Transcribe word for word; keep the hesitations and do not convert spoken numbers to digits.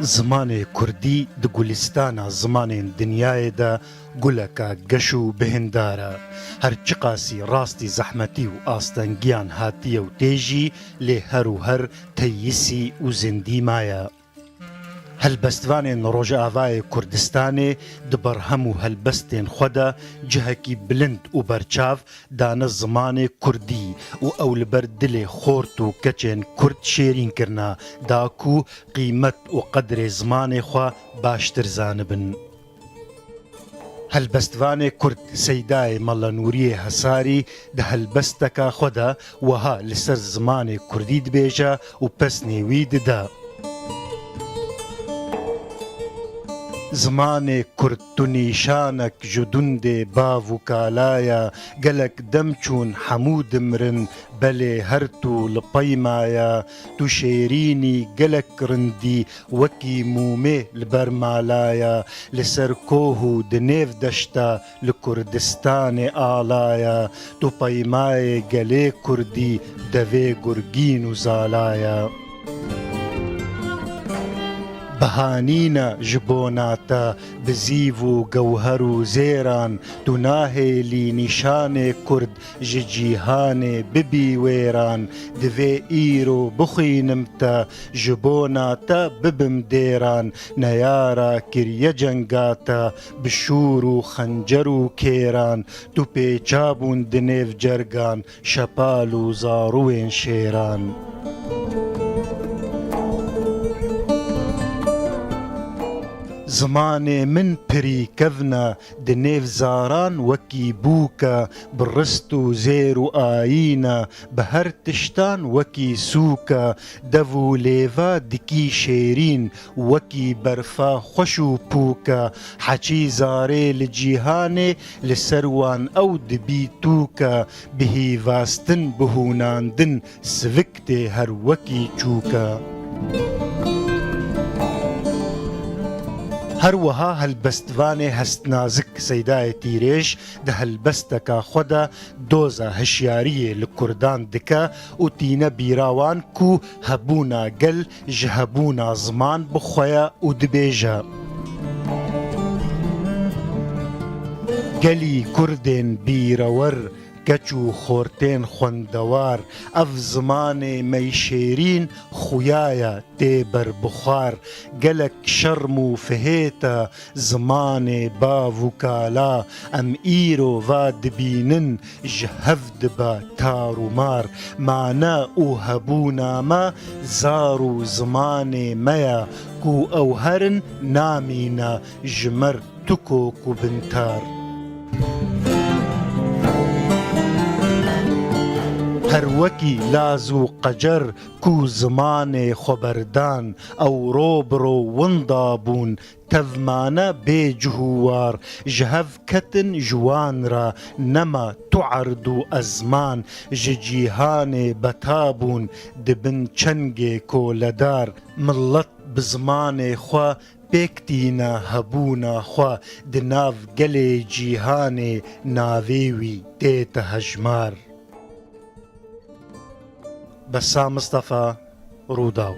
Zimanê kurdî di gulîstana zimanên dinyayê de guleka geş û bihindar e. Her çiqasî rastî zehmetî û astengiyan hatiye û tê jî, lê her û her teyîsî û zindî maye. Helbestvanên Rojavayê Kurdistanê di berhem û helbestên xwe de cihekî bilind û berçav dane zimanê kurdî û ew li ber dilê xort û keçên kurd şêrîn kirine, da ku qîmet û qedrê zimanê xwe baştir zanibin. Helbestvanê kurd Seydayê Mela Nûriyê Hesarî di helbesteka xwe de wiha li ser zimanê kurdî dibêje û pesnê wî dide. Zimanê kurd tu nîşanek ji dundê bav û kala ye, gelek dem çûn hemû dimirin, belê her tu li pey maye. Tu şêrînî gelek rindî wekî mûmê li ber mala ye, li ser koh û di nêv deşta li Kurdistanê ala ye. Tu peymayê gelê kurdî devê gurgîn û zala ye. Bihanîne ji bona te bi zîv û gewher û zêran, tu nahêlî nîşanê kurd ji cîhanê bibî wêran. Divê îro bixwînim te, ji bona te bibim dêran. Neyara kiriye cenga te bi şûr û xencer û kêran, tu pêça bûn di nêv cergan, şepal û zarûên şêran. Zimanê min pirî kevn e di nêv zaran wekî bûk e, bi rist û zêr û ayîn e, bi her tiştan wekî sûk e, dev û lêva dikî şêrîn wekî berfa xweş û pûk e, heçî zarê li cîhanê li ser wan ew dibî tûk e, bi hîvastin, bi hûnandin, sivik tê her wekî çûk e. Her wiha helbestvanê Hestnazik Seydayê Tîrêj di helbesteka xwe de doza hişyariyê li kurdan dike û tîne bîra wan ku hebûna gel ji hebûna ziman bi xwe ye û dibêje: Gelî kurdên bîrewer, keç û xortên xwendewar, ev zimanê me yî şêrîn xuya ye tê ber bixwar. Gelek şerm û fihêt e zimanê bav û kala, em îro va dibînin ji hev dibe tar û mar. Mane û hebûna me zar û zimanê me ye ku ew herin namîne ji me r tu kok û bintar. Her wekî laz û qecer ku zimanê xwe berdan, ew ro bi ro winda bûn, tev mane bê cih û war, ji hev ketin ji wan re nema tu erd û ezman, ji cîhanê beta bûn, dibin çengê koledar. Milet bi zimanê xwe pêk tîne hebûna xwe, di nav gelê cîhanê navê wî tête hejmar. Bessam Mistefa, Rûdaw.